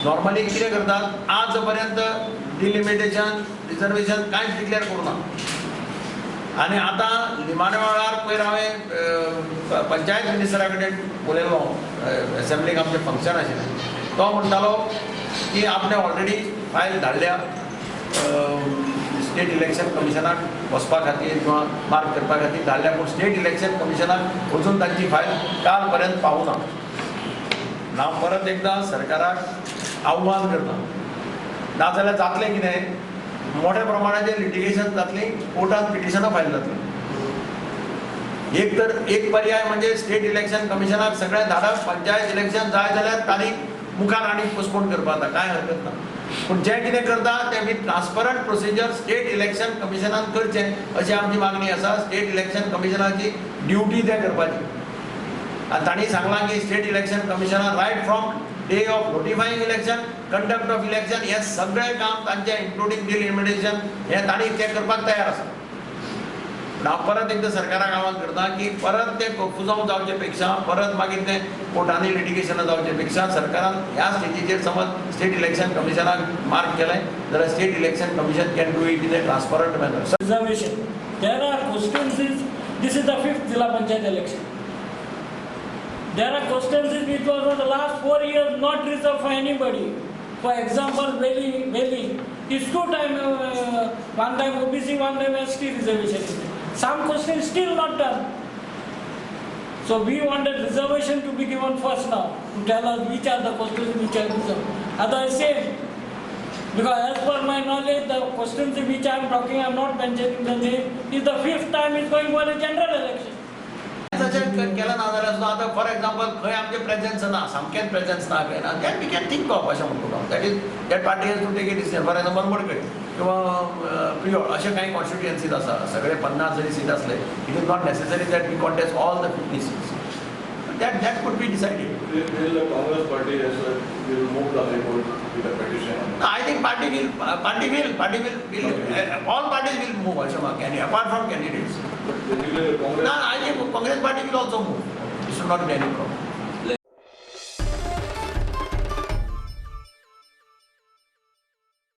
Normally कितें करतात, आज पर्यंत डिलिमिटेशन, रिजर्वेशन कांयच डिक्लेअर करूं ना. आनी आतां निमाण्या वेळार पयर हांवें पंचायत मिनिस्टरा कडेन उलयलो, एसेंब्लीक आमचें फंक्शन आशिल्लें. तो म्हणटालो की आपणे ऑलरेडी फायल धाडल्या स्टेट इलेक्शन कमिशनाक वचपा खातीर किंवा मार्क करपा खातीर धाडल्या, पूण स्टेट इलेक्शन कमिशनाक अजून तांची फायल काल पर्यंत पावना. हांव परत एकदां सरकाराक आव्हान करता, नाजाल्यार जातलें कितें, मोठ्या प्रमाणाचेर लिटिगेशन जातली, कोर्टात पिटिशनां फायल जातली. एक तर एक पर्याय म्हणजे स्टेट इलेक्शन कमिशनाक सगळें धाडप, पंचायत इलेक्शन जाय जाल्यार तारीख मुखार आनी पोस्टपोन करपाक जाता, कांय हरकत ना. पूण जें कितें करता तें with transparent procedure state election कमिशनान करचें अशी आमची मागणी आसा. स्टेट इलेक्शन कमिशनाची ड्युटी तें करपाची. आनी तांणी सांगलां की स्टेट इलेक्शन कमिशनान right from day of notifying election, conduct of election हें सगळें काम तांचें, इन्क्लुडींग डिलिमिटेशन, हें तांणी तें करपाक तयार आसा. पूण हांव परत एकदां सरकाराक आवाहन करता की परत तें कोफुजांव जावचे पेक्षा, परत मागीर तें कोर्टांनी लिटिगेशनां जावचे पेक्षा, सरकारान ह्या स्टेजीचेर समज स्टेट इलेक्शन कमिशनाक मार्क केलें जाल्यार State Election Commission can do it in a transparent manner. Reservation. There are constituencies, this is the fifth Zilla Panchayat election. There are constituencies which was for the last 4 years not reserved for anybody. For example, Veli is two time, one time OBC, one time ST reservation. Some constituencies still not done. So we wanted reservation to be given first now, to tell us which are the constituencies which are reserved. Otherwise same. Because as per my knowledge, the constituency which I am talking, I am not mentioning the name, is the fifth time is going for a general election. तशें केलें ना जाल्यार सुद्दां आतां for example खंय आमचें presence ना, सामकेंच प्रेजन्स ना खंय ना, that we can think of अशें म्हणटा हांव. That is, that party has to take a decision. For example, Madkai किंवा प्रियोळ अशे कांय कॉन्स्टिट्युएन्सीज आसा. सगळे 50 जरी सीट असले, it is not necessary that we contest all the 50 seats. That could be decided. Will the Congress party as well will move the High Court with a petition on I think party will, all parties will move अशें म्हाका, apart from candidates. But basically the Congress. No, I think Congress party will also move. It should not be any problem.